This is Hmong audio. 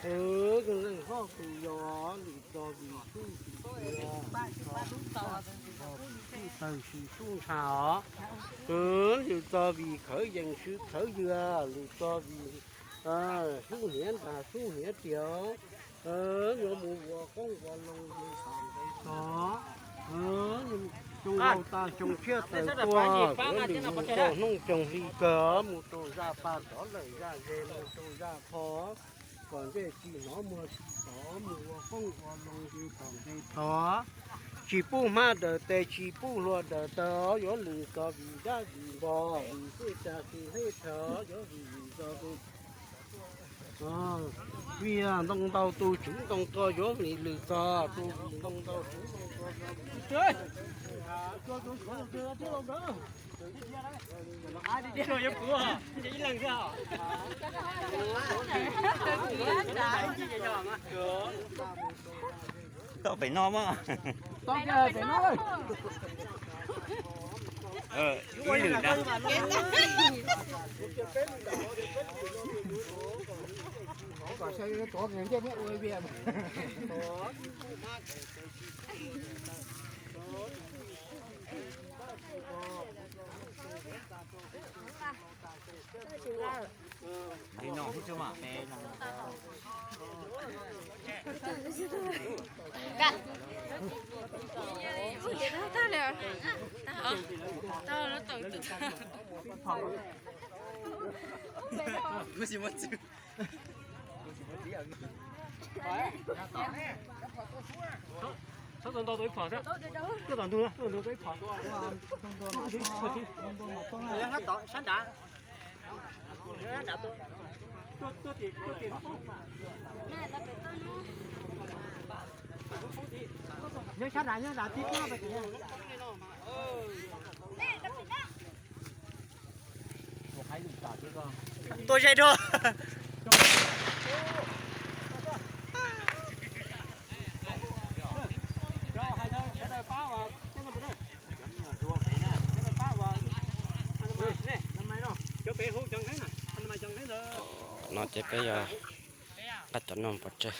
Leej hoj tus yog lwm txog vim txuj sim tua, txuj tawg sim txuj ntsha os. Lwm txog vim khawv yees sib khawv ywg, lwm txog vim xub hniav nrag xub hniav tiag, yuav mus ua qoob ua loo yus tom ntej tog. Xyoo laus tas xyoo tshiab tawm tuaj, yuav lwm mus rau hnub coog hli kawg, mus rau zaj pag tov lawm zaj ze, mus rau zaj pho, kom ntsej tsis hnov muag tsis tov, mus ua qoob ua loo yus tom ntej tog. Tsis pub hmab daws tes, tsis pub hlua daws taw, yuav lwm txog vim dab vim npog, vim xwb tas xwm hleb chaw, yuav vim vim txog tus vim ntoo ntau, tus tswv ntoo txog yuav vim lwm txog, tus vim ntoo ntau tswv ntoo txog. Tau pem no mas. Ib lwm na. Txhob tau nto tau ib phom xwb. Tuaj tom ntug, tuaj tom ntug tau ib phom. Sab nrad. Nyob sab nrad, nyob nrad tib. Tua ze dua. No ces peb yog qab cov noog pov tseg.